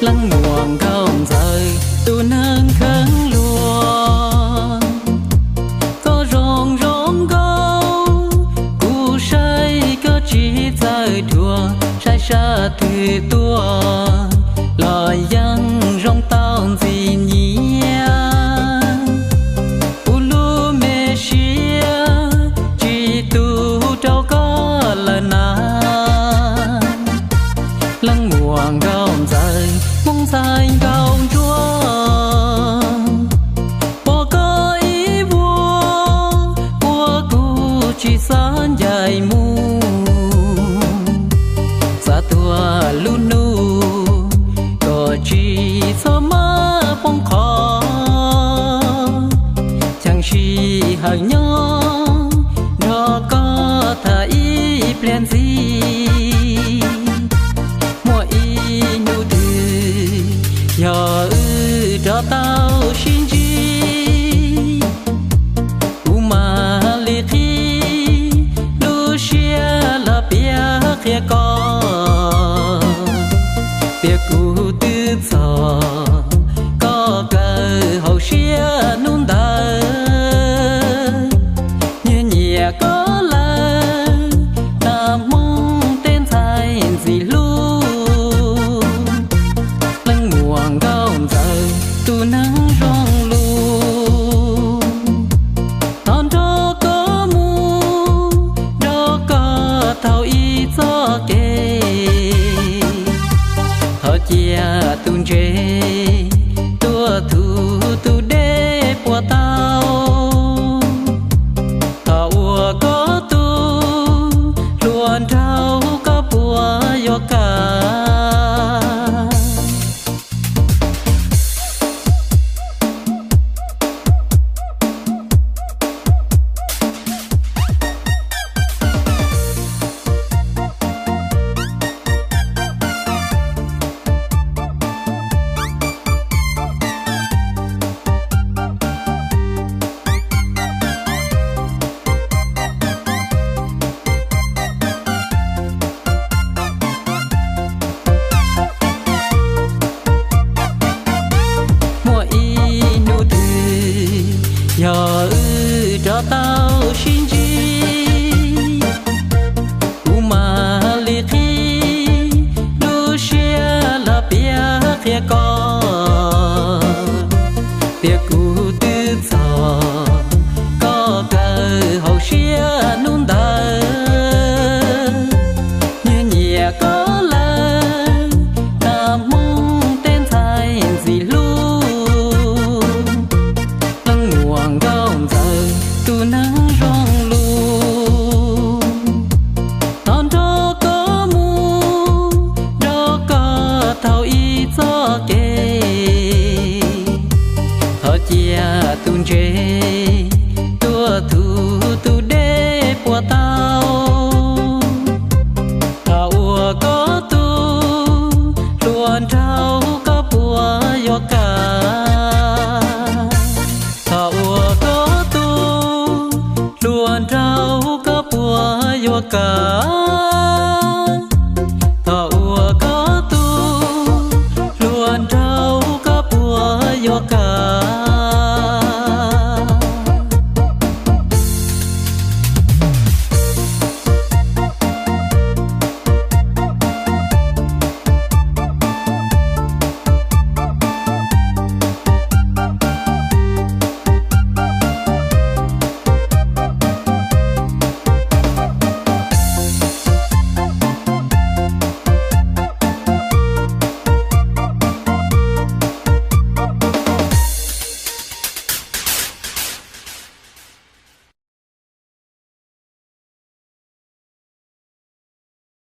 Leej muam nkauj ntxawm tus neeg kheev luag, koj zoo zoo nkauj, kuv saib koj tsis txawj dhuav, saib sab twg tuaj los yeej zoo tau ntxim nyiam. Kuv lub me siab tsis tu rau koj lawm na. Leej muam nkauj ntxawm, Hmoob ntxhais nkauj ntsuab, pom koj ib vuag ua kuv tsis xav ncaim mus. Xav tuag lub hnub kom tsis txhob maj poob qho, cheem sij hawm nyob nrog koj tham ib pliag ntxiv. Muaj ib hnub twg yog wb rov tau sib ntsib, kuv mam li qhib lub siab los piav qhia koj, tias kuv twb txog koj kawm hauv siab hnub ntawd. Nyias nyiam koj lawm, tag Hmoob tej ntxhais ntxim hlub. Leej muam nkauj ntxawm tus neeg zoo lus, thov nrog koj mus nrog koj taug ib txoj kev. Thov cia tus ntses tuaj thum tus dej puas tau? Thov ua koj tus hluas nraug koj puas yuav kam? Muaj ib hnub twg yog wb rov tau sib ntsib, kuv mam li qhib lub siab los piav qhia koj, tias kuv twb txog koj kawm hauv siab hnub ntawd. Nyias nyiam koj lawm, tag Hmoob tej ntxhais ntxim hlub. Leej muam nkauj ntxawm tus neeg zoo lus, thov nrog koj mus nrog koj taug ib txoj kev. Thov cia tus ntses